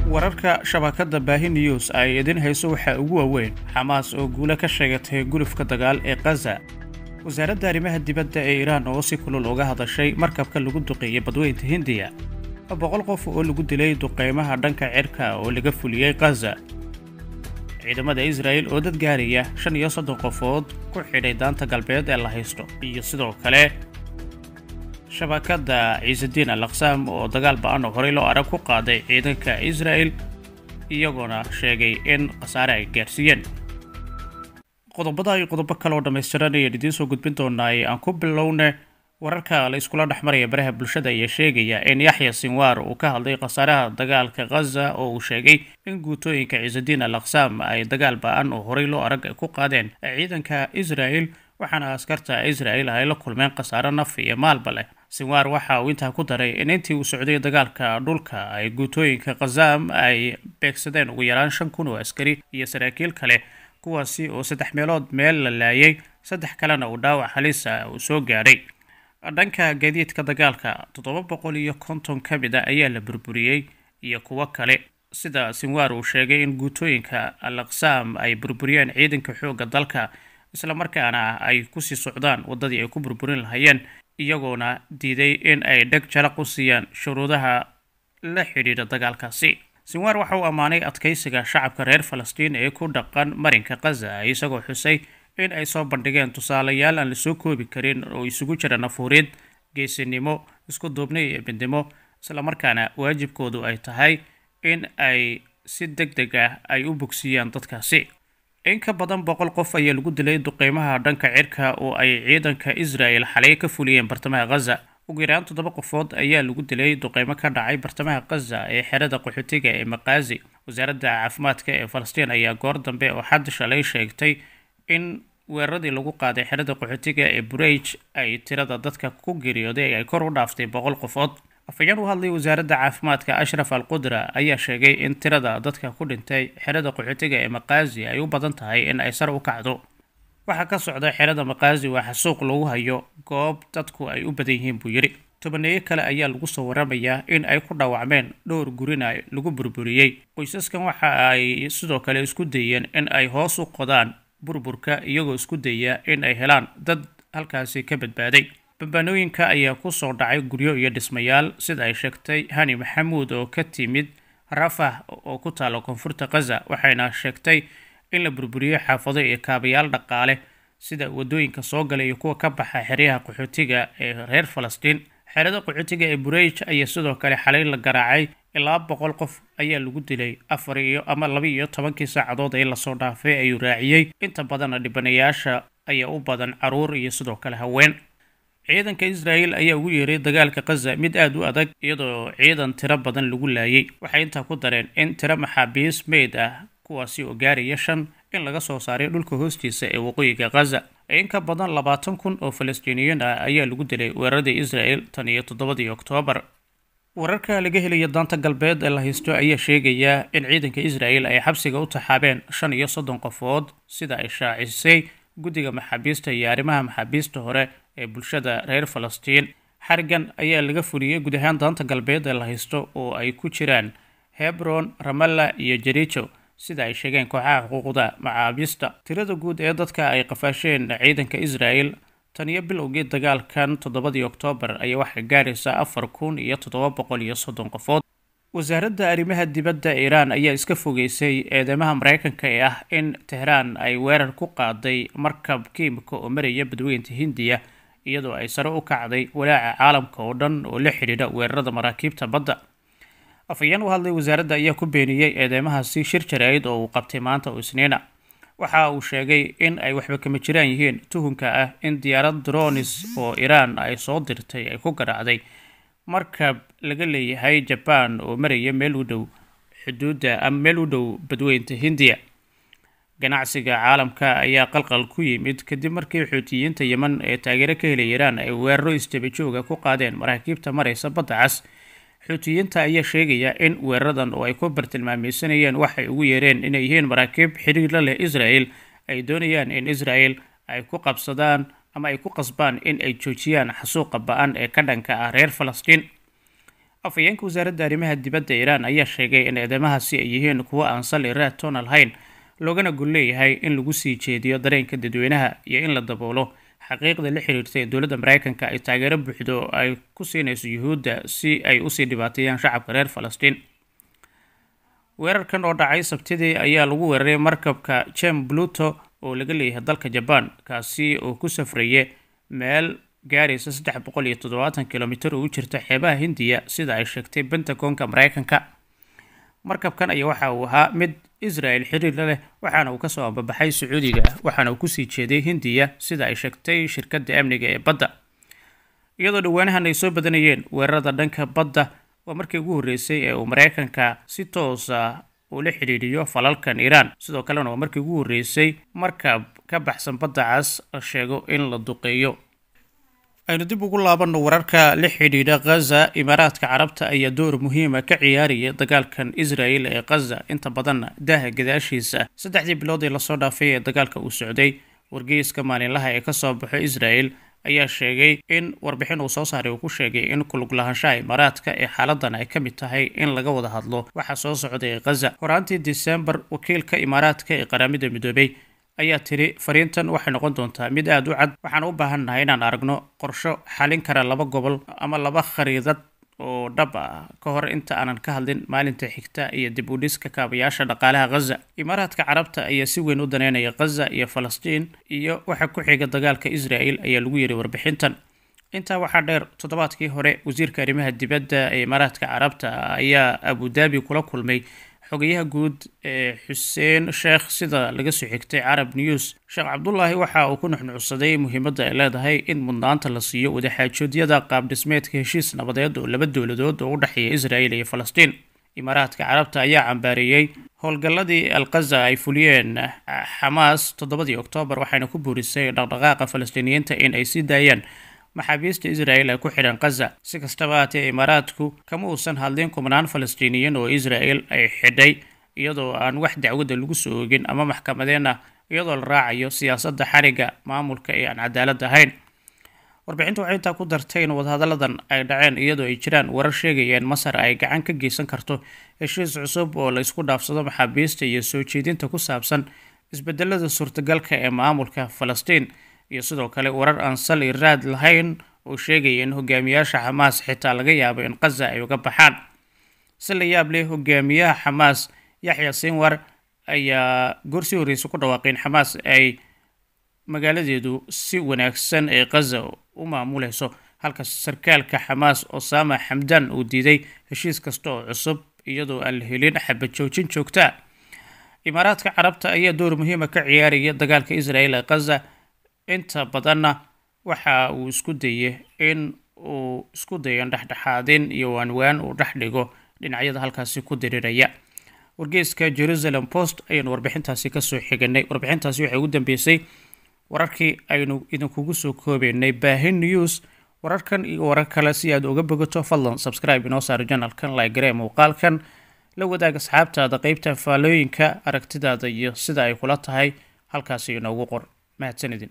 Wararka shabakadda Baahi News ay idin hayso waxaa ugu waaweyn Xamaas oo guulo ka sheegatay gulufka dagaal ee Gaza, wasaaradda arrimaha dibadda ee Iiraan oo si kulul uga hadashay markabka lagu duqeeyey badweynta Hindiya, 100 qof oo lagu dilay duqeymaha dhanka cirka oo laga fuliyey Gaza, ciidamada Israel oo dad gaaraya 35 qofood ku xidhay daanta galbeed ee la haysto, iyo sidoo kale shabakadda Ciisadiin Al Aqsaam oo dagaal ba'an oo horey loo arag ku qaaday ciidanka Israel, iyagoona sheegay in khasaare ay gaarsiiyeen. Qodobada iyo qodobo kale oo dhammaystiran ayaan idiin soo gudbin doonaa. Aan ku bilowne wararka la iskula dhex maraya baraha bulshada ayaa sheegaya in Yaxya Sinwaar uu ka hadlay khasaaraha dagaalka Gaza, oo uu sheegay in guutooyinka Ciisadiin Al Aqsaam ay dagaal ba'an oo horey loo arag ay ku qaadeen ciidanka Israel, waxaana askarta Israel ay la kulmeen khasaare naf iyo maalba leh. Sinwaar waxa uu intaa ku daray in intii uu socday dagaalka dhulka ay guutooyinka Khazaam ay beegsadeen ugu yaraan 5000 oo askari iyo saraakiil kale, kuwaasi oo 3 meelood meel la laayay, 3 kalena uu dhaawac halis ah uu soo gaadhay. Dhanka gaadiidka dagaalka 750 ka mid ah ayaa la burburiyey iyo kuwo kale, sida Sinwaar uu sheegay in guutooyinka Al Aqsaam ay burburiyeen ciidanka xoogga dalka, isla markaana ay kusii socdaan waddadii ay ku burburin lahayeen, iyagoona diiday in ay dheg jalaq u siiyaan shuruudaha la xidhiidha dagaalkaasi. Sinwaar waxa uu ammaanay adkaysiga shacabka reer Falastiin ee ku dhaqan marinka Gaza, isagoo xusay in ay soo bandhigeen tusaalayaal aan la soo koobi karin oo isugu jira nafuurid, geesinimo, isku duubni iyo midnimo, isla markaana waajibkoodu ay tahay in ay si deg deg ah ay u bogsiiyaan dadkaasi. In ka badan 100 qof ayaa lagu dilay duqeymaha dhanka cirka oo ay ciidanka Israel xalay ka fuliyeen bartamaha Gaza. Ugu yaraan 7 qofood ayaa lagu dilay duqeymo ka dhacay bartamaha Gaza ee xerada qaxootiga ee Maqaazi. Wasaaradda caafimaadka ee Falastiin ayaa goor dambe oo xad shalay sheegtay in weeraradii lagu qaaday xerada qaxootiga ee Burayj ay tirada dadka ku geeriyooday ay kor u dhaaftay 100 qofood. Afhayeen u hadlay wasaaradda caafimaadka Ashraf Al Qudra ayaa sheegay in tirada dadka ku dhintay xerada qaxootiga ee Maqaazi ay u badan tahay in ay sare u kacdo. Waxaa ka socda xerada Maqaazi waa xasuuq lagu hayo goob dadku ay u badan yihiin, buu yidhi. Tobaneeyo kale ayaa lagu soo waramayaa in ay ku dhaawacmeen, dhowr gurina lagu burburiyey. Qoysaskan waxa ay sidoo kale isku dayeen in ay hoos u qodaan burburka, iyagoo isku daya in ay helaan dad halkaasi ka badbaaday. Bambaanooyinka ayaa ku soo dhacay guryo iyo dhismayaal, sida ay sheegtay Hani Maxamuud oo ka timid Rafah oo ku taala koonfurta Gaza, waxayna sheegtay in la burburiyey xaafado iyo kaabayaal dhaqaale sida wadooyinka soo gala iyo kuwa ka baxa xeryaha qaxootiga ee reer Falastiin. Xerada qaxootiga ee Burayj ayaa sidoo kale xalay la garaacay, ilaa 100 qof ayaa lagu dilay 4 iyo ama 12kii saacadood ee lasoo dhaafay, ayuu raaciyey. Inta badanna dhibanayaasha ayaa u badan caruur iyo sidoo kale haween. Ciidanka Israel ayaa ugu yeeray dagaalka Gaza mid aad u adag, iyadoo ciidan tiro badan lagu laayay. Waxay intaa ku dareen in tiro maxaabiis meyd ah, kuwaasi oo gaaraya 5, in laga soo saaray dhulka hoostiisa ee waqooyiga Gaza. In ka badan 20,000 oo Falastiiniyiin ah ayaa lagu dilay weeraradii Israel tan iyo 7dii Oktoobar. Wararka laga helaya daanta galbeed ee la haysto ayaa sheegaya in ciidanka Israel ay xabsiga u taxaabeen 35 qofood, sida ay shaacisay guddiga maxaabiista iyo arrimaha maxaabiista hore ee bulshada reer Falastiin. Xarigan ayaa laga fuliyey guud ahaan daanta galbeed ee la haysto oo ay ku jiraan Hebron, Ramallah iyo Jericho, sida ay sheegeen kooxaha xuquuqda maxaabiista. Tirada guud ee dadka ay qafaasheen ciidanka Israel tan iyo bilowgii dagaalkan 7dii Oktoobar ayaa waxay gaaraysaa 4730 qofood. Wasaaradda arrimaha dibadda Iiraan ayaa iska fogeysay eedeymaha Mareykanka ee ah in Tehraan ay weerar ku qaaday markab kiimiko oo maraya badweynta Hindiya, iyadoo ay sare u kacday walaaca caalamka oo dhan oo la xidhiidha weerarada maraakiibta badda. Afhayeen u hadlay wasaaradda ayaa ku beeniyey eedeymahaasi shir jaraa'id oo uu qabtay maanta oo Isniina. Waxa uu sheegay in ay waxba kama jiraan yihiin tuhunka ah in diyaarad drones oo Iiraan ay soo dirtay ay ku garaacday markab laga leeyahay Jaban oo maraya meel u dhow xuduudda ama meel u dhow badweynta Hindiya. Ganacsiga caalamka ayaa qalqal ku yimid kadib markii Xuutiyiinta Yemen ee taageero ka helay Iiraan ay weeraro isdaba jooga ku qaadeen maraakiibta maraysa badda cas. Xuutiyiinta ayaa sheegaya in weeraradan oo ay ku bartilmaameysanayeen waxay ugu yeereen inay yihiin maraakiib xiriir la leh Israel ay doonayaan in Israel ay ku qabsadaan ama ay ku qasbaan in ay joojiyaan xasuuqa ba'an ee ka dhanka ah reer Falastiin. Afhayeenka wasaaradda arrimaha dibadda Iiraan ayaa sheegay in eedeymahaasi ay yihiin kuwo aan sal iyo raad toona lahayn, loogana gol leeyahay in lagu sii jeediyo dareenka dadweynaha iyo in la daboolo xaqiiqda la xiriirta ee dowladda Mareykanka ay taageero buuxdo ay ku siinayso Yuhuudda si ay usii dhibaateeyaan shacabka reer Falastiin. Weerarkan oo dhacay Sabtidii ayaa lagu weeraray markabka Jem Pluto oo laga leeyahay dalka Jaban, kaasi oo ku safraya meel gaaraysa 370 kilomitir oo u jirta xeebaha Hindiya, sida ay sheegtay Pentagonka Mareykanka. Markabkan ayaa waxa uu ahaa mid Israel xiriir la leh, waxaana uu kasoo ambabaxay Sacuudiga, waxaana uu kusii jeeday Hindiya, sida ay sheegtay shirkadda amniga ee badda. Iyadoo dhowaanahan ay soo badanayeen weerarada dhanka badda, waa markii ugu horreysay ee uu Mareykanka si toosa ula xidhiidhiyo falalkan Iiraan. Sidoo kalena waa markii ugu horreysay markab ka baxsan badda cas la sheego in la duqeeyo. Aynu dib ugu laabanno wararka la xidhiidha Ghaza. Imaaraadka Carabta ayaa door muhiima ka ciyaaraya dagaalkan Israel ee Ghaza, inta badanna daaha gadaashiisa. 3dii bilood ee lasoo dhaafay ee dagaalka uu socday, wargeyska maalinlaha ee kasoo baxo Israel ayaa sheegay in warbixin uu soo saaray uu ku sheegay in kulug lahaanshaha Imaaraadka ee xaaladan ay ka mid tahay in laga wada hadlo waxa soo socday ee Ghaza. Horaantii Disembar, wakiilka Imaaraadka ee Qaramada Midoobay ayaa tiri fariintan waxay noqon doontaa mid aada u cad, waxaan u baahannahay inaan aragno qorsho xalin kara laba gobol ama laba khariidad oo dhab ah ka hor inta aanan ka hadlin maalinta xigta iyo dib u dhiska kaabayaasha dhaqaalaha Ghaza. Imaaraadka Carabta ayaa si weyn u daneynaya Ghaza iyo Falastiin iyo waxa ku xiga dagaalka Israel, ayaa lagu yiri warbixintan. Intaa waxaa dheer, toddobaadkii hore wasiirka arrimaha dibadda ee Imaaraadka Carabta ayaa Abu Dhabi kula kulmay xogayaha guud ee Xuseen Sheekh, sida laga soo xigtay Arab News. Sheekh Cabdullaahi waxa uu ku nuxnuxsaday muhiimadda ay leedahay in mudnaanta la siiyo wadaxaajoodyada qaab dhismeedka heshiis nabadeed oo laba dowladood oo u dhexeeya Israel iyo Falastiin. Imaaraadka Carabta ayaa cambaareeyey howlgalladii Alqaza ay fuliyeen Xamaas 7dii Oktoobar, waxayna ku buurisay dhaqdhaqaaqa Falastiiniyiinta in ay sii daayaan maxaabiista Israel ay ku xidhan Ghaza. Si kastaba haatee, Imaaraadku kama uusan hadlin kumanaan Falastiiniyiin oo Israel ay xidhay iyadoo aan wax dacwadda lagu soo oogin ama maxkamadeen ah, iyadoo la raacayo siyaasadda xariga maamulka ee aan cadaalad ahayn. Warbixintu waxay intaa ku dartay in wadahadalladan ay dhaceen iyadoo ay jiraan warar sheegaya in Masar ay gacan ka geysan karto heshiis cusub oo la isku dhaafsado maxaabiista iyo soo jeedinta ku saabsan isbedelada suurtagalka ee maamulka Falastiin, iyo sidoo kale warar aan sal iyo raad lahayn oo sheegaya in hogaamiyaasha Xamaas xitaa laga yaabo in Ghaza ay uga baxaan. Si la yaab leh, hogaamiyaha Xamaas Yaxya Sinwar ayaa gorsii horreysa ku dhawaaqay in Xamaas ay magaaladeedu si wanaagsan ee Ghaza u maamuleyso, halka sarkaalka Xamaas Osama Xamdan uu diiday heshiis kasta oo cusub iyadoo aan la helin xabad joojin joogta. Imaaraadka Carabta ayaa door muhiima ka ciyaaraya dagaalka Israel ee Ghaza, inta badanna waxa uu isku dayay in uu isku dayo dhexdhexaadin iyo waanwaan uu dhex dhigo dhinacyada halkaasi ku diriraya. Wargeyska Jerusalem Post ayaanu warbixintaasi kasoo xiganay. Warbixintaasi waxay ugu dambeysay wararkii aynu idinkugu soo koobeynay Baahin News. Wararkan iyo warar kale si aad uga bogato, fadlan subscribe inoo saaro janalkan, like garee muuqaalkan, la wadaag asxaabtaada qeybta faalooyinka aragtidaada iyo sida ay kula tahay halkaasi inoogu qor. Mahadsanidin.